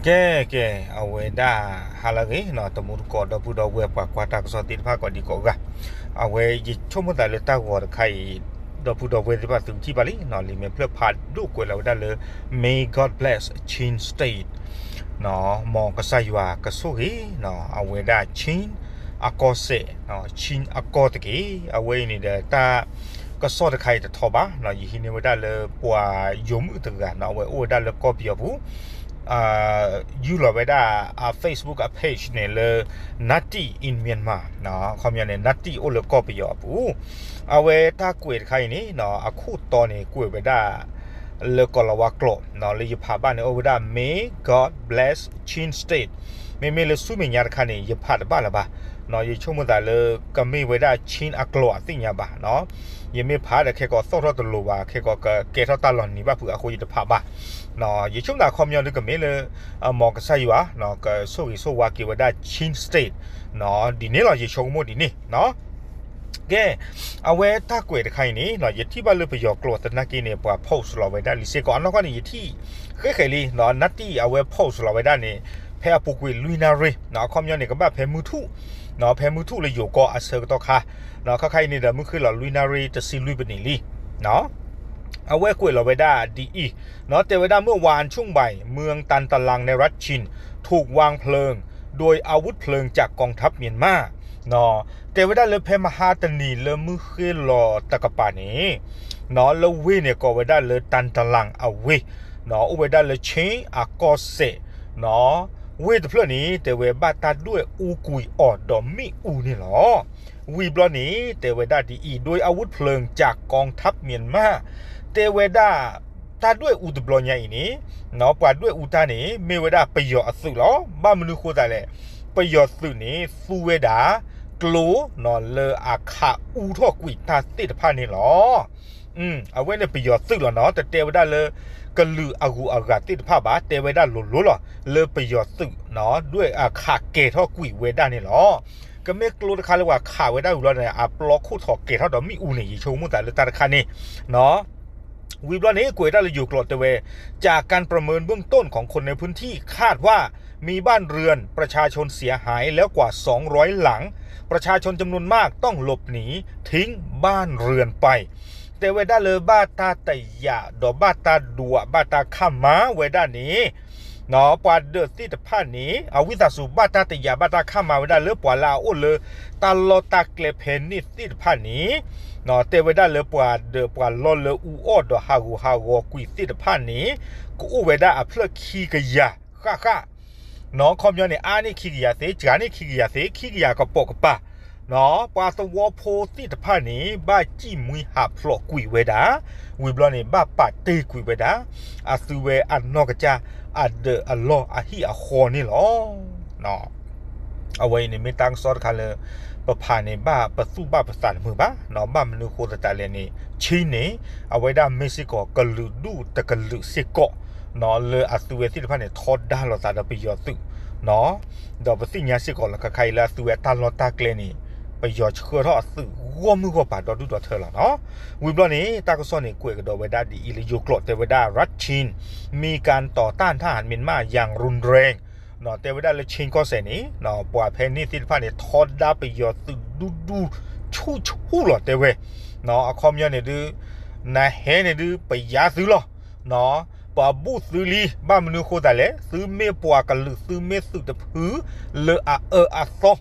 ကဲ ကဲ အဝဲဒၣ် ဟါလၢအဂ့ၤနီၤ တမူတကိး ဒီပုၢ်ဒီဝဲၢ် ပှၤကွၢ်တၢ်ကစီၣ်သ့ၣ်တဖၣ် ကိးဒံကိးဂၤ, အဝဲယဆိကမိၣ်သးလၢတၢ်ဂီၤတခါအံၤ ဒီပုၢ်ဒီဝဲၢ်သ့ၣ်တဖၣ်သုကထံၣ်ဘၣ်လံနီၤ လံာ်မဲာ်ဖျၢၣ်ဖးဒိၣ်ကွဲးလီၤဝဲဒၣ်လၢ May God bless Chin State နီၤ မ်ကစၢ်ယွၤကဆိၣ်ဂ့ၤနီၤ အဝဲဒၣ် Chin အကီၢ်စဲၣ်နီၤ Chin အကီၢ်တက့ၢ်. အဝဲအံၤန့ၣ်ဒီးတၢ်ကစီၣ်တခါအံၤတထီဘၣ်နီၤ ယဟံးန့ၢ်ဝဲဒၣ်လၢပှၤယိၤမုၣ်တဂၤနီၤ အဝဲအိၣ်ဝဲဒၣ်လၢကီၢ်ပယီၤပူၤ ယူၢ်လီၤဝဲဒၣ်အ Facebook အ page န့ၣ်လၢ Natty in Myanmar နီၤ အခီပညီန့ၣ် Natty အိၣ်လၢကီၢ်ပယီၤအပူၤ အဝဲတၢ်ကွဲးတခါအံၤန့ၣ်နီၤ အခိၣ်တီန့ၣ်ကွဲးဝဲဒၣ် လၢကိၤလၤဝါကျိာ်နီၤ လၢယဖးဘၣ်န့ၣ် အိၣ်ဝဲဒၣ် May God bless Chin State မ့မ့ၢ်လၢဆူမဲာ်ညါတခါန့ၣ် ယဖးတဘၣ်လၢၤဘၣ်နီၤ ယဆိကမိၣ်သးလၢ ကမ့ၢ်ဝဲဒၣ် Chin အကျိာ်အသ့ၣ်ညါဘၣ်နီၤ ယမ့ၢ်ဖးဒီးခဲကိးသီၣ်ထီၣ်တလိၤဘၣ် ခဲကိးကကဲထီၣ်တၢ်လီၤနံၤဘၣ်ဖုးအဃိ ယတဖးဘၣ်နီၤ ယဆိကမိၣ်သးအခီပညီဒုးကမ့ၢ်လၢ မ်ကစၢ်ယွၤနီၤ ကဆိၣ်ဂ့ၤဆိၣ်ဝါက့ၤဝဲဒၣ် Chin State နီၤ ဒ်န့ၣ်လီၤ ယဆိကမိၣ်ဒ်န့ၣ်နီၤ ကဲ အဝဲတၢ်ကွဲးတခါအံၤန့ၣ်နီၤ ယထံၣ်ဘၣ်လၢပယီၤကျိာ်သနာ်က့န့ၣ် ပှၤ post လီၤဝဲဒၣ်လံစ့ၢ်ကီး အနီၢ်ကီၢ်န့ၣ် ယထံၣ်ဃဲဃဲလံနီၤ Natty အဝဲ post လီၤဝဲဒၣ်န့ၣ် ဖဲအပူၤကွံာ်လွံၢ်နၣ်ရံၣ်နီၤ အခီပညီန့ၣ် ကဘၣ်ဖဲမုၢ်ထူၣ်နီၤ ဖဲမုၢ်ထူၣ်လၢယိၤကီၢ်အဆၢကတီၢ်ခါနီၤ ခါခါအံၤန့ၣ်ဒီး မုၢ်ဃ့ၢ်လီၤလွံၢ်နၣ်ရံၣ်တဆံလွံၢ်ပနံးလံနီၤ အဝဲကွဲးလီၤဝဲဒၣ်ဒ်အံၤနီၤ တဲဝဲဒၣ် เมื่อวานช่วงบ่าย เมืองตันตะลังในรัฐชิน ถูกวางเพลิง โดยอาวุธเพลิงจากกองทัพเมียนมา နီၤ တဲဝဲဒၣ်လၢဖဲမဟါတနံၤလၢမုၢ်ဃ့ၢ်လီၤတကပၤန့ၣ် နီၤ လၢဝ့ၢ်န့ၣ်ကိးဝဲဒၣ်လၢ တၢ်တလၣ်အဝ့ၢ် နီၤ အိၣ်ဝဲဒၣ်လၢ Chin အကီၢ်စဲၣ် နီၤ ဝ့ၢ်တဖျၢၣ်န့ၣ် တဲဝဲဘၣ်တၢ်ဒွဲၣ်အူကွံာ်အီၤဒီးမ့ၣ်အူန့ၣ်လီၤ. ဝံၤဘျီန့ၣ် တဲဝဲဒၣ်ဒ်အံၤ โดยอาวุธเพลิงจากกองทัพเมียนมา တဲဝဲဒၣ် တၢ်ဒွဲၣ်အူတဘျီညါအံၤန့ၣ် နီၤ ပှၤဒွဲၣ်အူတၢ်န့ၣ် မ့ၢ်ဝဲဒၣ်ပယီၤအသုးလီၤ. ဘၣ်မနုၤဃိသးလဲၣ် ပယီၤသုးန့ၣ် သူဝဲဒၣ် ကျိ နီၤ လၢအခးအူထီၣ်ကွံာ်တၢ်သ့ၣ်တဖၣ်န့ၣ်လီၤ. အဝဲန့ၣ်ပယီၤသုးလီၤနီၤ တတဲဝဲဒၣ်လၢ ကလုာ်အဂုၤအဂၤသ့ၣ်တဖၣ်ဘၣ် တဲဝဲဒၣ်လိၤလိၤလီၤ လၢပယီၤသုးနီၤ ဒွဲၣ်အခးကဲၤထီၣ်ကွံာ်ဝဲဒၣ်န့ၣ်လီၤ. ကမ့ၢ်ကျိတခါလၢပှၤခးဝဲဒၣ်ဝံၤဘျီန့ၣ် အပျီခိၣ်ထီၣ်ကဲၤထီၣ်ဒီးမ့ၣ်အူန့ၣ် ယဆိကမိၣ်သးလၢတၢ်တခါန့ၣ်နီၤ ဝံၤဘျီန့ၣ် ကွဲးတၢ်လၢယိၤကျိာ်တဲဝဲ จากการประเมินเบื้องต้นของคนในพื้นที่คาดว่ามีบ้านเรือนประชาชนเสียหายแล้วกว่าสองร้อยหลัง ประชาชนจำนวนมากต้องหลบหนีทิ้งบ้านเรือนไป တဲဝဲဒၣ်လၢဘၣ်တၢ်တယာ်ဒီးဘၣ်တၢ်ဒွးဘၣ်တၢ်ခးမၤဝဲဒၣ်န့ၣ် နီၤ ပှၤဒၢးသ့ၣ်တဖၣ်န့ၣ် အဝံသးစူၤ ဘၣ်တၢ်တယာ်ဘၣ်တၢ်ခးမၤဝဲဒၣ်လၢပှၤလၢအအိၣ်လၢ တၢ်လီၢ်တၢ်ကျဲဖဲန့ၣ်သ့ၣ်တဖၣ်န့ၣ် နီၤ တဲဝဲဒၣ်လၢပှၤဒၢးပှၤလီၢ်လၢအူအီၣ်ဒီးဟးဂူာ်ဟးဂီၤကွံာ်သ့ၣ်တဖၣ်န့ၣ် ကအိၣ်ဝဲဒၣ်အဖျၢၣ်ခံကယၤဃၣ်ဃၣ် နီၤ ခီပညီန့ၣ် အါန့ၢ်ခံကယၤသ့ စှၤန့ၢ်ခံကယၤသ့ ခံကယၤကပိာ်ကပၤ နီၤ ပှၤသဝီဖိသ့ၣ်တဖၣ်န့ၣ် ဘၣ်စံၣ်မှံဟးဖျိးကွံာ်ဝဲဒၣ် ဝံၤဘျီန့ၣ် ဘၣ်ပာ်တ့ၢ်ကွံာ်ဝဲဒၣ် အသုဝဲအနီၢ်ကစၢ် အဒၢးအလီၢ်အဟံၣ်အဃီန့ၣ်လီၤ. အဝဲအံၤန့ၣ်မ့ၢ်တၢ်ကစီၣ်တခါလၢ ပဖးန့ၣ် ဘၣ်ပသူၣ်ဘၣ်ပသးတမုာ်ဘၣ်နီၤ ဘၣ်မနုၤဃိသတးလဲၣ်န့ၣ် Chin န့ၣ် အဝဲဒၣ်မ့ၢ်စ့ၢ်ကီးကလုာ်ဒူၣ်တကလုာ်စ့ၢ်ကီးနီၤ လၢအသုဝဲသ့ၣ်တဖၣ်န့ၣ် ထီဒါလိာ်သးဒီးပယီၤသုးနီၤ ဒီးပသ့ၣ်ညါစ့ၢ်ကီးလၢခါခါအံၤလၢအသုဝဲအတၢ်လီၢ်တၢ်ကျဲန့ၣ် ပယီၤဆှၢထီၣ်အသုးဂီၢ်မုၢ်ဂီၢ်ပၤဒီဒူၣ်ဒီထၢလီၤနီၤ. ဝံၤဘျီန့ၣ် တၢ်ကစီၣ်န့ၣ် ကွဲးကဒီးဝဲဒၣ်ဒ်အံၤလၢယိၤကျိာ်တဲဝဲဒၣ် รัฐชิน มีการต่อต้านทหารเมียนมาอย่างรุนแรง နီၤ တဲဝဲဒၣ်လၢ Chin ကီၢ်စဲၣ်န့ၣ်နီၤ ပှၤဖဲန့ၣ်သ့ၣ်တဖၣ်န့ၣ် ထီဒါပယီၤသုးဒူဒူဆူၣ်ဆူၣ်လီၤတဲဝဲ နီၤ အခီပညီန့ၣ်ဒုး နဟဲန့ၣ်ဒုး ပယါသုလီၤ နီၤ ပဘူၣ်သုလံ ဘၣ်မနုၤဃိသးလဲၣ် သုမ့ၢ်ပှၤကလုာ် သုမ့ၢ်သုးတဖုလၢအအၢအသီ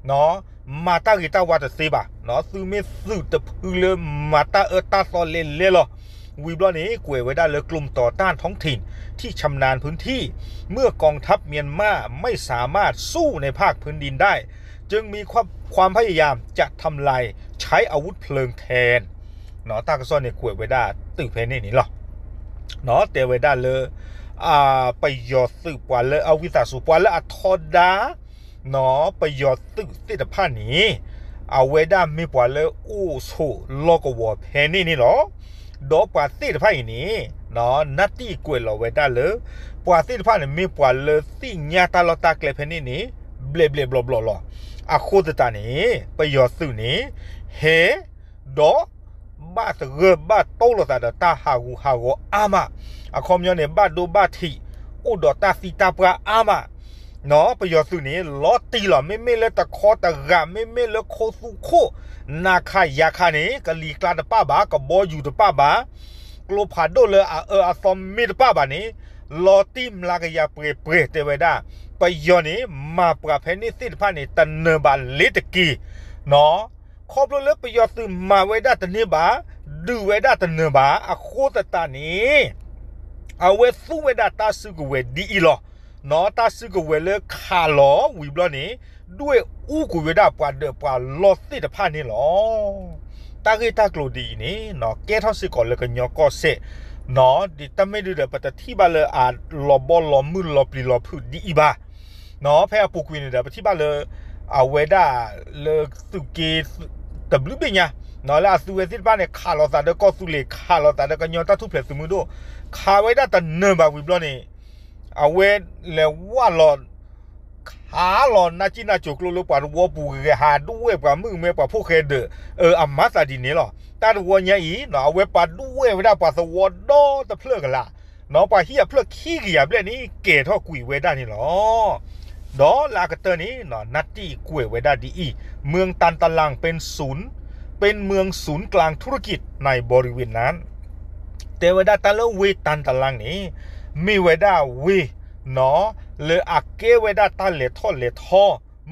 နီၤ မၤတၢ်ဂ့ၤတၢ်ဝါတသ့ဘၣ် နီၤ သုမ့ၢ်သုးတဖုလၢမၤတၢ်အၢတၢ်သီလဲၤလဲၤလီၤ. ဝံၤဘျီန့ၣ် ကွဲးဝဲဒၣ်လၢ กลุ่มต่อต้านท้องถิ่นที่ชำนาญพื้นที่ เมื่อกองทัพเมียนมาไม่สามารถสู้ในภาคพื้นดินได้ จึงมีความพยายามจะทำลายใช้อาวุธเพลิงแทน နီၤ တၢ်ကစီၣ်န့ၣ်ကွဲးဝဲဒၣ်သုးဖဲန့ၣ်န့ၣ်လီၤ. နီၤ တဲဝဲဒၣ်လၢ ပယီၤသုးပှၤလၢအဝံသးစူၤ ပှၤလၢအထီဒါ နီၤ ပယီၤသုးသ့ၣ်တဖၣ်န့ၣ် အဝဲဒၣ်မ့ၢ်ပှၤလၢအိၣ်ဆိးလီၢ်ကဝီၤဖဲန့ၣ်န့ၣ်လီၤ. ဒီးပှၤသ့ၣ်တဖၣ်အံၤန့ၣ် နီၤ နၢ်တံၢ်ကွဲးလီၤဝဲဒၣ်လၢ ပှၤသ့ၣ်တဖၣ်န့ၣ် မ့ၢ်ပှၤလၢသ့ၣ်ညါတၢ်လီၢ်တၢ်ကျဲဖဲန့ၣ်န့ၣ် ဘျဲးဘျဲးဘျီဘျီလီၤ. အဃိသတးန့ၣ် ပယီၤသုးန့ၣ် ဟဲ ဒီး ဘၣ်သဂၢၢ်ဘၣ်တီလိာ်သးဒီးတၢ်ဟးဂူာ်ဟးဂီၤအါမး, အခီပညီန့ၣ် ဘၣ်ဒိဘၣ်ထံး အိၣ်ဒီးတၢ်သံတၢ်ပှၢ်အါမး, ပယီၤသုးန့ၣ် လီၤတံၢ်လီၤ. မ့မ့ၢ်လၢတခီတဂၤ, မ့မ့ၢ်လၢခိသူခိၣ်, နၤခးယၤခးန့ၣ် ကလံၤကျါတပၣ်ဘၣ်, ကဘီယူၤတပၣ်ဘၣ်, ကျိဖးဒိၣ်လၢအအၢအသီမ့ၢ်တပၣ်ဘၣ်န့ၣ်, လီၤတံၢ်မျးကယၤပှဲၤပှဲၤ တဲဝဲဒၣ်. ပယီၤန့ၣ် မၤပှၤဖဲန့ၣ်သ့ၣ်တဖၣ်န့ၣ် တနၢၤဘၣ်လ့ၤတက့ၢ်. ခီဖျိလၢပယီၤသုးမၤဝဲဒၣ်တန့ၢ်ဘၣ်, ဒုးဝဲဒၣ်တနၢၤဘၣ်အဃိသတးန့ၣ်, အဝဲသူဝဲဒၣ်တၢ်စုကဝဲၤဒ်အံၤလီၤ. တၢ်စုကဝဲၤလၢခးလီၤဝံၤဘျီန့ၣ်, ဒွဲၣ်အူကွံာ်ဝဲဒၣ်ပှၤဒၢးပှၤလီၢ်သ့ၣ်တဖၣ်န့ၣ်လီၤ. တၢ်ဂ့ၢ်တၢ်ကျိၤဒ်အံၤန့ၣ် ကဲထီၣ်စ့ၢ်ကီးလၢကညီကီၢ်စဲၣ်, ဒ်တၢ်မ့ၢ်ဒုးဒီး ပတထံၣ်ဘၣ်လၢအလီၤဘီလီၤမုၢ်လီၤပျံၤလီၤဖုးဒ်အံၤဘၣ်. ဖဲအပူၤကွံာ်န့ၣ်ဒီး ပထံၣ်ဘၣ်လၢ အဝဲဒၣ်လၢသုးက့ တဘျုးဘ့ၣ်ညါ, လၢအသုဝဲသ့ၣ်တဖၣ်န့ၣ် ခးလိာ်သးဒီးကီၢ်သူလ့ၤ, ခးလိာ်သးဒီးကညီတၢ်ထူၣ်ဖျဲးသုးမုၢ်ဒိၣ်, ခးဝဲဒၣ်တနၢၤဘၣ်ဝံၤဘျီန့ၣ်, အဝဲလဲၤဝၢ်လီၤ ခးလီၤနၢ်ကံၣ်နၢ်ကိၤကျိလၢပှၤတဝီပူၤဂဲၤဟးဒွဲၣ်ပှၤမုၣ်ကမဲပှၤဖိၣ်ဃဲဒၢး, အမၤသးဒ်န့ၣ်လီၤ. တၢ်တဝီညါအံၤ အဝဲပာ်ဒွဲၣ်ဝဲဒၣ်ပှၤသဝီဒီတဖျၢၣ်ကလာ်, ပှၤဟံၣ်အဖျၢၣ်ခံကယၤဘျဲၣ်န့ၣ် ကဲၤထီၣ်ကွံာ်ဝဲဒၣ်န့ၣ်လီၤ. ဒီးလၢအကတၢၢ်န့ၣ် နၢ်တံၢ်ကွဲးဝဲဒၣ်ဒ်အံၤ, เมืองตันตะลังเป็นศูนย์, เป็นเมืองศูนย์กลางธุรกิจในบริเวณนั้น တဲဝဲဒၣ်တၢ်လၢဝ့ၢ်တၢ်တလါန့ၣ် မ့ၢ်ဝဲဒၣ်ဝ့ၢ်နီၤ လၢအကဲဝဲဒၣ်တၢ်လဲၤထီၣ်လဲၤထီ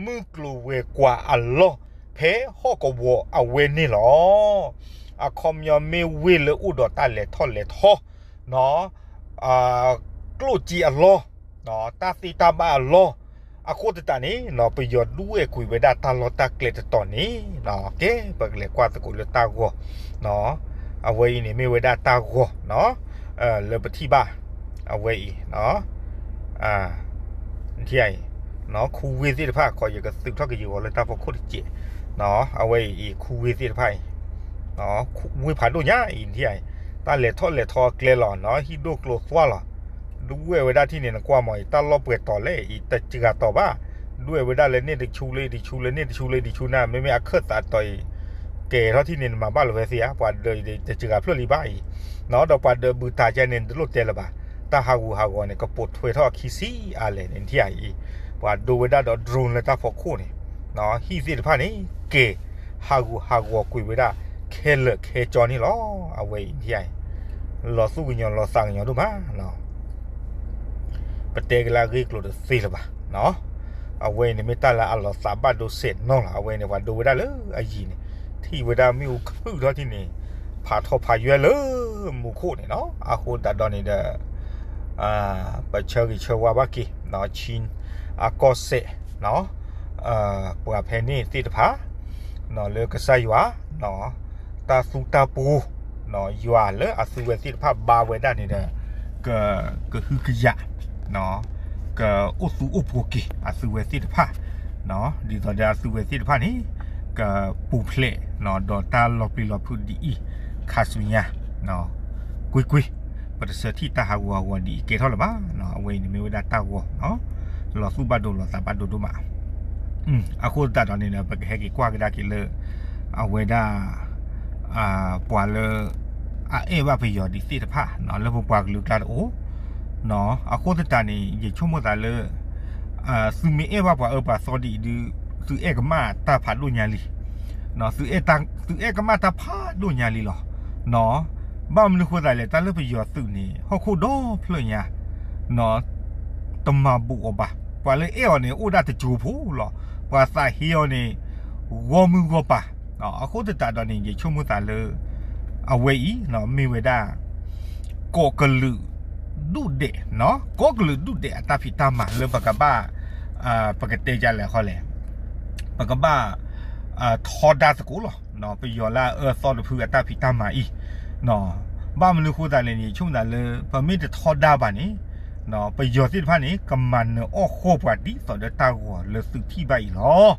မုၢ်ကျိၤဝဲၤကွာ်အလီၢ် ဖဲဟီၣ်ကဝီၤအဝဲန့ၣ်လီၤ. အခီပညီမ့ၢ်ဝ့ၢ်လၢအိၣ်ဒီးတၢ်လဲၤထီၣ်လဲၤထီ ကျိၣ်စ့အလီၢ်, တၢ်သ့တၢ်ဘၣ်အလီၢ်, အဃိသတးန့ၣ် ပယီၤဒွဲၣ်ကွံာ်ဝဲဒၣ်တၢ်လီၢ်တၢ်ကျဲတတီၤန့ၣ်, ကဲ ပကလဲၤကွၢ်သကိးလၢတၢ်ဂီၤ, အဝဲအံၤန့ၣ်မ့ၢ်ဝဲဒၣ်တၢ်ဂီၤ လၢပထံၣ်ဘၣ် အဝဲအံၤ ထံၣ်အံၤ ခူဝ့ၢ်သ့ၣ်တဖၣ် ခီယကသုးထီၣ်ကယံာ်ဂီၤလၢတၢ်ဖီခိၣ်တစဲး, အဝဲအံၤ ခူဝ့ၢ်သ့ၣ်တဖၣ်အံၤ ဝ့ၢ်ဖးဒိၣ်ညါအံၤ ထံၣ်အံၤ တၢ်လဲၤထီၣ်လဲၤထီအကျဲလီၤနီၤ ဟံၣ်ဒိၣ်ကျိသွၣ်လီၤ. ဒွဲၣ်ဝဲဒၣ်ထံၣ်န့ၣ် နကွၢ်မးအံၤ တၢ်လီၢ်ပှဲၤတီၤလဲၣ်အံၤ တစှၤတီၤဘၣ်. ဒွဲၣ်ဝဲဒၣ်လၢန့ၣ်တဆူလၢအံၤတဆူလၢန့ၣ်တဆူလၢအံၤတဆူန့ၣ် မ့မ့ၢ်အခၢၣ်သးတီၤအံၤ ကဲထီၣ်ထံၣ်န့ၣ် နမၤဘၣ်လီၤဝဲသ့ဧါ ပှၤဒၢးအံၤတစှၤဖျၢၣ်လံဘၣ်အံၤ, ဒီးပှၤဒၢးဘုးတၢ်ကဲန့ၣ် နတလိၣ်တဲလၢၤဘၣ်. တၢ်ဟးဂူာ်ဟးဂီၤန့ၣ် ကပိာ်ထွဲထီၣ်အခံဆံးအါလဲၣ်န့ၣ် ထံၣ်အံၤ ပှၤဒိဝဲဒၣ်ဒီး drone လၢတၢ်ဖီခိၣ်န့ၣ် ဟံၣ်သ့ၣ်တဖၣ်န့ၣ် ကဲ ဟးဂူာ်ဟးဂီၤကွံာ်ဝဲဒၣ် ခဲလၢာ်ခဲကၠီန့ၣ်လီၤ. အဝဲအံၤ ထံၣ်အံၤ လီၤသူၣ်ကညီၤလီၤသးကညီၤဒိၣ်မး ပတဲက့ၤလၢအဂ့ၢ်အကျိၤတသ့လၢၤဘၣ်. အဝဲအံၤန့ၣ်မ့ၢ်တၢ်လၢအလီၤသးဘၣ်ဒိစဲးနီၤလီၤ. အဝဲန့ၣ် ပှၤဒိဝဲဒၣ်လၢအယံၤန့ၣ် ထံၣ်ဝဲဒၣ်မ့ၣ်အူခုၣ်ထီၣ်ထံၣ်န့ၣ် ဖးထီဖးယွဲလၢမူခိၣ်န့ၣ်နီၤ. အဃိသတးဒီးန့ၣ်ဒီး ပဆၢဂ့ၤဆၢဝါဘၣ်က့ၤ ဆံ အကီၢ်စဲၣ် ပှၤဖဲန့ၣ်သ့ၣ်တဖၣ် လၢကစၢ်ယွၤ တၢ်သူတၢ်ပှိၤ ယွၤလၢအသုဝဲသ့ၣ်တဖၣ်ဘါဝဲဒၣ်န့ၣ်ဒီး က ကဟုကယာ် ကအိၣ်သူအိၣ်ပှိၤက့ၤအသုဝဲသ့ၣ်တဖၣ် ဒ်သိးဒီးအသုဝဲသ့ၣ်တဖၣ်န့ၣ် ကပူၤဖျဲး ဒီးတၢ်လီၤပျံၤလီၤဖုးဒ်အံၤ ခါဆူညါ ကွ့ၢ်ကွ့ၢ် ပတဆၢထံၣ်တၢ်ဟးဂူာ်ဟးဂီၤဒ်အံၤကဲထီၣ်လၢၤဘၣ်. အဝဲအံၤန့ၣ်မ့ၢ်ဝဲဒၣ်တၢ်ဂီၤ လီၤသူၣ်ဘၣ်ဒိလီၤသးဘၣ်ဒိဒိၣ်မး. အဃိသတးဒီးန့ၣ်ဒီး ပကဟဲက့ၤကွၢ်ကဒါက့ၤလၢ အဝဲဒၣ် ပှၤလၢ အအဲၣ်ဘၣ်ပယီၤဒ်သ့ၣ်တဖၣ် လၢပပှၤကလုာ်ကျါတအိၣ် အဃိသတးန့ၣ် ယဆိကမိၣ်သးလၢ သုမ့ၢ်အဲၣ်ဘၣ်ပှၤအၢပှၤသီဒ်အံၤဒုး သုအဲၣ်ကမၣ်တၢ်ဖးဒိၣ်ညါလံ သုအဲၣ်ကမၣ်တၢ်ဖးဒိၣ်ညါလံလီၤ. ဘၣ်မနုၤဃိသးလဲၣ် တၢ်လၢပယီၤသုးန့ၣ် ဟီၣ်ခိၣ်ဒီဖျၢၣ်ညါ တမၤဘူးအီၤဘၣ်. ပှၤလၢအဲၣ်အီၤန့ၣ် အိၣ်ဒၣ်တစိၤဖိလီၤ. ပှၤသးဟ့အီၤန့ၣ် ဂီၢ်မုၢ်ဂီၢ်ပၤ အဃိသတးဒီးန့ၣ် ယဆိကမိၣ်သးလၢ အဝဲအံၤ မ့ၢ်ဝဲဒၣ် ကိးကလုာ်ဒူၣ်ဒဲး ကိးကလုာ်ဒူၣ်ဒဲးအတၢ်ဖံးတၢ်မၤလၢပကဘၣ် ပကတဲဒ်လဲၣ်ဃီလဲၣ် ပကဘၣ် ထီဒါသကိးလီၤ. ပယီၤလၢအအၢသီတဖုအတၢ်ဖံးတၢ်မၤအံၤ ဘၣ်မနုၤဃိသးလဲၣ်န့ၣ် ယဆိကမိၣ်သးလၢ ပမ့ၢ်တထီဒါဘၣ်န့ၣ် ပယီၤသ့ၣ်တဖၣ်န့ၣ် ကမၤနၢၤအီၣ်ဃီၣ်ပှၤဒ်သိးဒီးတၢ်ဂီၤလၢသုထံၣ်ဘၣ်အံၤလီၤ.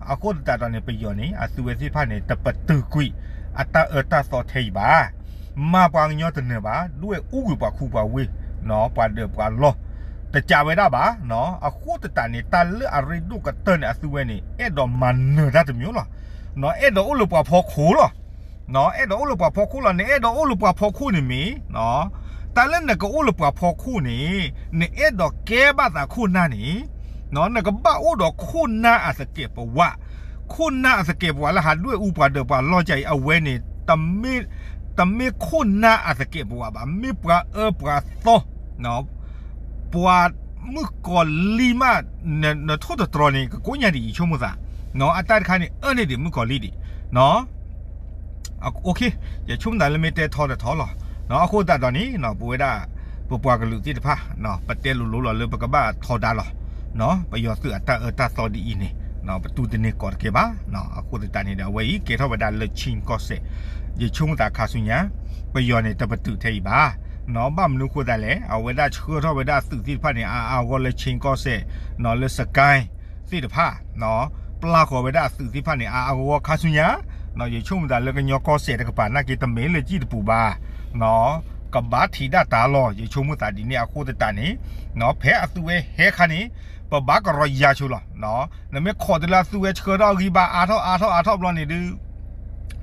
အဃိသတးဒီးန့ၣ် ပယီၤန့ၣ် အသုဝဲသ့ၣ်တဖၣ်န့ၣ် တပတုာ်ကွံာ်အတၢ်အၢတၢ်သီထဲအံၤဘၣ်. မၤပှၤကညီတနၢၤဘၣ် ဒွဲၣ်အူကွံာ်ပှၤခူပှၤဝ့ၢ် ပှၤဒၢးပှၤလီၢ် တကးဝဲဒၣ်ဘၣ်. အဃိသတးန့ၣ် တၢ်လၢအရ့ဒိၣ်ကတၢၢ်န့ၣ် အသုဝဲန့ၣ် အဲၣ်ဒိးမၤနၢၤတၢ်တမျိုးလီၤ. အဲၣ်ဒိးအိၣ်လၢပှၤဖီခိၣ်လီၤ. အဲၣ်ဒိးအိၣ်လၢပှၤဖီခိၣ်လီၤန့ၣ် အဲၣ်ဒိးအိၣ်လၢပှၤဖီခိၣ်န့ၣ်မ့ၢ် တၢ်လၢနကအိၣ်လၢပှၤဖီခိၣ်န့ၣ် နအဲၣ်ဒိးကဲဘၣ်သးခိၣ်နၢ်န့ၣ် နကဘၣ်အိၣ်ဒီးခိၣ်နၢ်အသကဲးပဝး, ခိၣ်နၢ်အသကဲးပဝးလၢဟးဒွဲၣ်အူပှၤဒီးပှၤလီၢ်ကၢအံၤ အဝဲန့ၣ် တမ့ၢ်ခိၣ်နၢ်အသကဲးပဝးဘၣ်, မ့ၢ်ပှၤအၢပှၤသီ ပှၤမုၣ်ကီၤလံၢ်မး နထိၣ်တတြီၤန့ၣ် ကကိးညါဒံး ယဆိကမိၣ်သး, အတၢ်တခါန့ၣ် အၢန့ၢ်ဒံးမုၣ်ကီၤလံၢ်ဒံး ယဆိကမိၣ်သးလၢမ့ၢ်တဲထီတထီလီၤ. အဃိသတးဒီးန့ၣ် ပဝဲဒၣ် ပပှၤကလုာ်သ့ၣ်တဖၣ် ပတဲလိၤလိၤလီၤလၢပကဘၣ်ထီဒါလီၤ. ပယီၤသုးအတၢ်အၢတၢ်သီဒ်အံၤန့ၣ် ပတူၢ်တန့ၢ်ကီးတကဲဘၣ်. အဃိသတးန့ၣ်ဒီး အဝဲအံၤကဲထီၣ်ဝဲဒၣ်လၢ Chin ကီၢ်စဲၣ်, ယဆိကမိၣ်သးခါဆူညါ ပယီၤန့ၣ် တပတုာ်ထဲအံၤဘၣ်. ဘၣ်မနုၤအဃိသတးလဲၣ်, အဝဲဒၣ်ဆှၢထီၣ်ဝဲဒၣ်သုးသ့ၣ်တဖၣ်န့ၣ် အါအါဂီၢ်ဂီၢ်လၢ Chin ကီၢ်စဲၣ်, လၢ စကဲ သ့ၣ်တဖၣ် ပျၢ်ဃီၤဝဲဒၣ်အသုးသ့ၣ်တဖၣ်န့ၣ် အါအါဂီၢ်ဂီၢ်ခါဆူညါ, ယဆိကမိၣ်သးလၢကညီကီၢ်စဲၣ်တကပၤနာ်က့ တမ့ၢ်လၢကံၣ်တပူၤဘၣ်, ကဘၣ်ထံးဒၣ်တၢ်လီၤ. ယဆိကမိၣ်သးဒ်န့ၣ်အဃိသတးန့ၣ် ဖဲအသုးဝဲဟဲခါန့ၣ် ပဘၣ်ကရီယၤဆိလီၤ. နမ့ၢ်ခိးတုၤလၢအသုးဝဲဆှၢထီၣ်အဂံၢ်ဘါအါထီၣ်အါထီၣ်အါထီၣ်ဘျီန့ၣ်ဒုး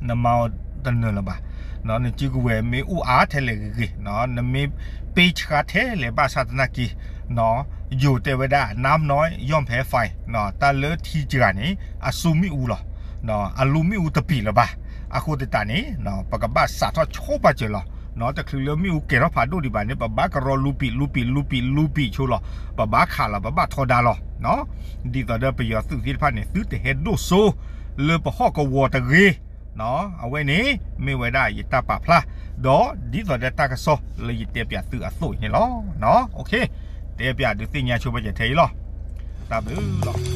နမၤအီၤတနၢၤလၢၤဘၣ်. နစုကဝဲၤမ့ၢ်အိၣ်အါထဲလဲၣ်ဂ့ၤဂ့ၤ, နမ့ၢ်ပ့ဆှါထဲလဲၣ်ဘၣ်ဆၣ်သနာ်က့ ယိၤတဲဝဲဒၣ် น้ำน้อยย่อมแพ้ไฟ, တၢ်လၢထံစှၤန့ၣ် အစူမ့ၣ်အူလီၤ. အလူမ့ၣ်အူတပံာ်လၢၤဘၣ်. အဃိသတးန့ၣ် ပကဘၣ်စးထီၣ်ဆိပာ်စၢၤလီၤ. တချုးလၢမ့ၣ်အူကဲၤထီၣ်ဖးဒိၣ်ဒံးဘၣ်န့ၣ် ပဘၣ်ကရီလူပံာ်လူပံာ်လူပံာ်လူပံာ်ဆိလီၤ. ပဘၣ်ခးလီၤ ပဘၣ်ထီဒါလီၤ. ဒ်သိးဒီးပယီၤသုးသ့ၣ်တဖၣ်န့ၣ် သုတဟဲဒိၣ်စိ လၢပဟီၣ်ကဝီၤတဂ့ၤ. အဝဲန့ၣ် မ့ၢ်ဝဲဒၣ်ယတၢ်ပာ်ဖျါ ဒီးဒ်သိးဒီးတၢ်ကစီၣ်လၢယတဲပၠးသုအသိးအံၤန့ၣ်လီၤ. တဲပၠးဒုးသ့ၣ်ညါဆိပာ်စၢၤထဲအံၤလီၤ. တၢ်ဘျုးလီၤ.